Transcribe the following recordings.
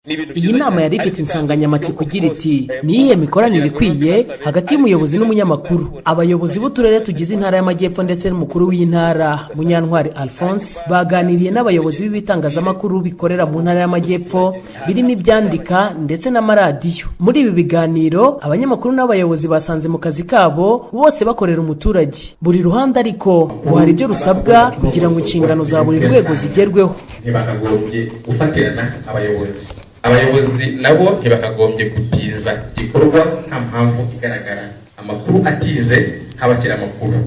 Iyi nama yari ifite insanganyamatsiko igira iti: "Ni iyihe mikoranire ikwiye hagati y'umuyobozi n'umunyamakuru?" Abayobozi b'uturere tugize Intara y'Amajyepfo ndetse n'umukuru w'intara, Munyantwari Alphonse, baganiriye n'abayobozi b'ibitangazamakuru bikorera mu Ntara y'Amajyepfo, birimo ibyandika ndetse n'amaradiyo. Muri ibi biganiro, abanyamakuru n'abayobozi basanze mu kazi kabo bose bakorera umuturage. Buri ruhande ariko ngo hari ibyo rusabwa kugira ngo inshingano za buri rwego zigerweho. Ntibakagombye gufatirana abayobozi, abayobozi nabo ntibakagombye gutinza igikorwa nta mpamvu igaragara. Amakuru atinze ntabakiri amakuru.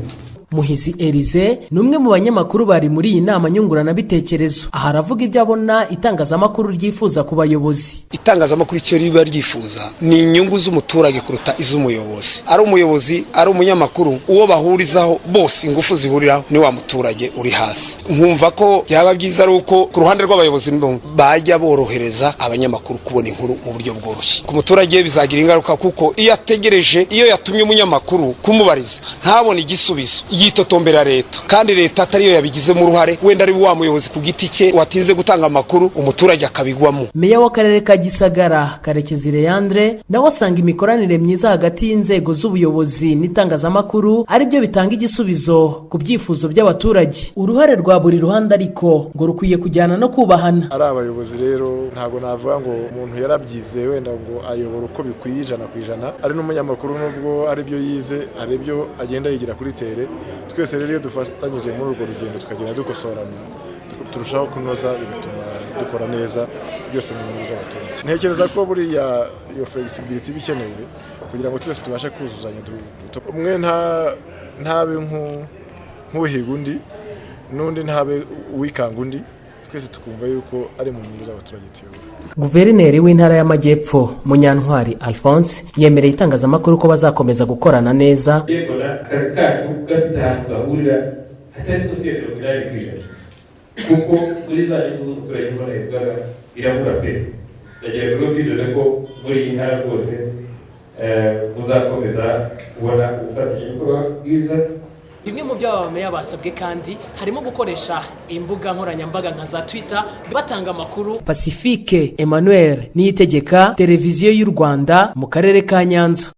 Muhizi Elize ni umwe mu banyamakuru bari muri iyi nama nyunguranabitekerezo. Aha aravuga ibyo abona itangazamakuru ryifuza ku bayobozi. Itangazamakuru icyo riba ryifuza ni inyungu z'umuturage kuruta iz'umuyobozi. Ari umuyobozi, ari umunyamakuru, uwo bahurizaho bose, ingufu zihuriraho ni wa muturage uri hasi. Nkumva ko byaba byiza ari uko ku ruhande rw'abayobozi bajya borohereza abanyamakuru kubona inkuru mu buryo bworoshye. Ku muturage bizagira ingaruka, kuko iyo ategereje, iyo yatumye umunyamakuru kumubariza ntabone igisubizo, yitotombera leta, kandi leta atariyo yabigizemo uruhare, wenda ari wa muyobozi ku giti cye watinze gutanga amakuru, umuturage akabigwamo. Meya w'Akarere ka Gisagara, Karekezi Leandre, nawe asanga imikoranire myiza hagati y'inzego z'ubuyobozi n'itangazamakuru ari byo bitanga igisubizo ku byifuzo by'abaturage. Uruhare rwa buri ruhande ariko ngo rukwiye kujyana no kubahana. Ari abayobozi rero, ntabwo navuga ngo umuntu yarabyize wenda ngo ayobora uko bikwiye 100%. Ari n'umunyamakuru, nubwo ari byo yize, hari ibyo agenda yigira kuri terrain. Twese rero iyo dufatanyije muri urwo rugendo, tukagenda dukosorana, turushaho kunoza, bigatuma dukora neza, byose mu nyungu z'abaturage. Ntekereza ko buriya iyo flexibility iba ikenewe kugira ngo twese tubashe kuzuzanya, umwe ntabe nk'uhiga undi, n'undi ntabe uwikanga undi, twese tukumva yuko ari mu nyungu z'abaturage tuyobora. Guverineri w'Intara y'Amajyepfo, Munyantwari Alphonse, yemereye itangazamakuru ko bazakomeza gukorana neza. Mbona akazi kacu gafite ahantu gahurira hatari munsi ya 80%, kuko muri za nyungu z'umuturage mbona bivugaga birabura pe. Ndagira ngo mbizeze ko muri iyi ntara rwose muzakomeza kubona ubufatanyabikorwa bwiza. Bimwe mu byo aba meya basabwe kandi harimo gukoresha imbuga nkoranyambaga nka za Twitter batanga amakuru. Pacifique Emmanuel Niyitegeka, Televiziyo y'u Rwanda, mu karere ka Nyanza.